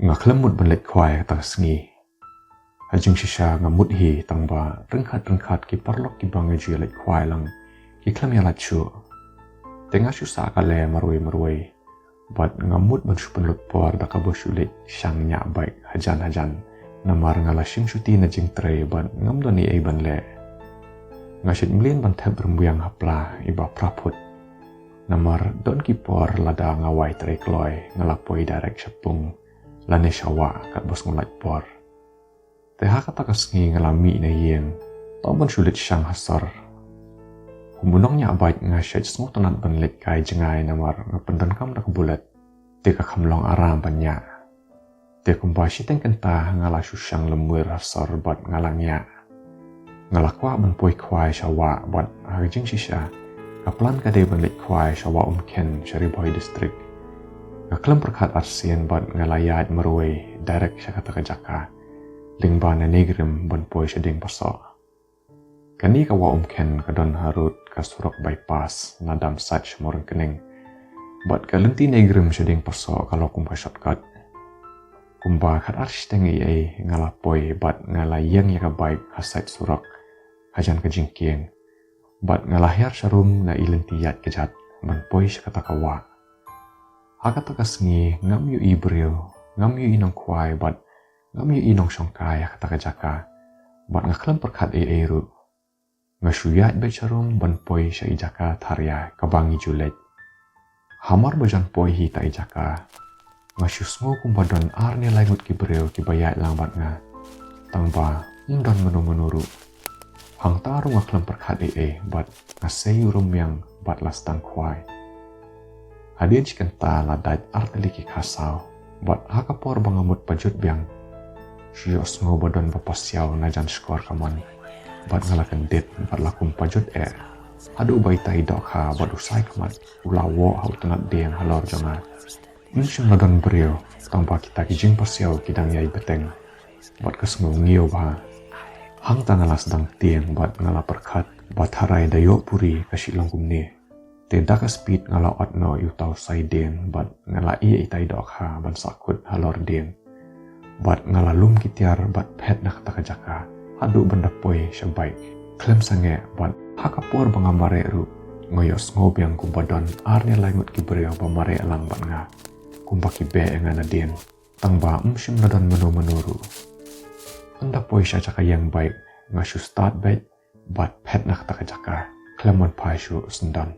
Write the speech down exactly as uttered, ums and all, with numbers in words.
Nga khlem mut ban leit khwai kata ka sngi. Ha jingshisha nga mut hi tang ba ryngkat ryngkat ki paralok kiba nga ju ïa leit khwai lang ki khlem ïa lait shuh. Te nga shu sah kale marwei marwei. Bad nga mut ban shu pynlut por da kaba shu leit shang ñiah bike hajan hajan. Namar nga la shim shuti na jingtrei bad ngam don ei ei ban leh. Nga shait mlien ban thep rymbiang ha pla iba phra phut. Namar don ki por lada nga wai trei kloi nga la poi direct sha pung lane sha wah katba sngew lait por. Te ha kata ka sngi nga la mih na ïing, tang ban shu leit shang ha sor. Kum u nongñiah bike nga shait sngewtynnat ban leit kai jngai namar nga pyndonkam da ka bullet. Te ka kham long aram ban ñiah. Te kumba shiteng kynta nga la shu shang lymwir ha sor bad nga la ñiah. Nga la kwah ban poi khwai sha wah bad ha ka jingshisha ka plan ka dei ban leit khwai sha Wah Umkhen sha Ri Bhoi District. Nga khlem pyrkhat arsien bad nga la ïaid marwei direct sha kata ka jaka lyngba na NEIGRIHMS ban poi sha Diengpyrsoh. Kane ka Wah Umkhen ka don harud ka surok bypass na Damsait sha Mawryngkneng. Bad ka lynti NEIGRIHMS sha Diengpyrsoh ka long kum ka shortcut. Kumba khatar shiteng ei ei nga la poi bad nga la ïeng ïa ka bike ha side surok hajan ka jingkieng. Bad nga la hiar sharum na i lynti ïaid kjat ban poi sha kata ka wah. Ha kata ka sngi ngam ïohi briew, ngam ïohi nongkhwai bad ngam ïohi nongshong kai ha kata ka jaka. Bad nga khlem pyrkhat ei ei ruh. Nga shu ïaid beit sharum ban poi sha i jaka tharai kaba ngi ju leit. Hamar ba jan poi hi ta i jaka, nga shu sngew kumba don ar ne lai ngut ki briew kiba ïaid lang bad nga. Tang ba ym don mano mano ruh. Hangta ruh nga khlem pyrkhat ei ei bad nga sei u rymmiang bad la sdang khwai. Hadien shi kynta la dait ar tylli ki kha saw bad ha ka por ba nga mut pajut biang, shu ïohsngew ba don ba pasiaw na jan shkor kamon. Bad nga la kyndit bad la kum pajut eh. Haduh ba itai i dohkha bad u sai khmat u la woh ha u tnat dieng halor jong nga. Ym shym la don briew, tang ba kita ki jingpasiaw ki dang ïai bteng. Bad ka sngew ngiew bha. Hangta nga la sdang tieng bad nga la pyrkhat ba tharai da ïoh puri ka shu long kumne. Te da ka speed nga la ot noh ïa uta u sai dieng bad nga la ïeh itai i dohkha ban sahkut halor dieng. Bad nga la lum ki tiar bad phet na kata ka jaka haduh ban da poi sha bike. Khlem sangeh bad ha ka por ba nga mareh ruh nga ïohsngew biang kumba don ar ne lai ngut ki briew ba mareh lang bad nga. Kumba ki beh ïa nga nadien. Tang ba ym shym la don mano mano ruh. Ynda poi sha jaka ïeng bike nga shu start bike bad phet na kata ka jaka khlem wan phai shuh syndon.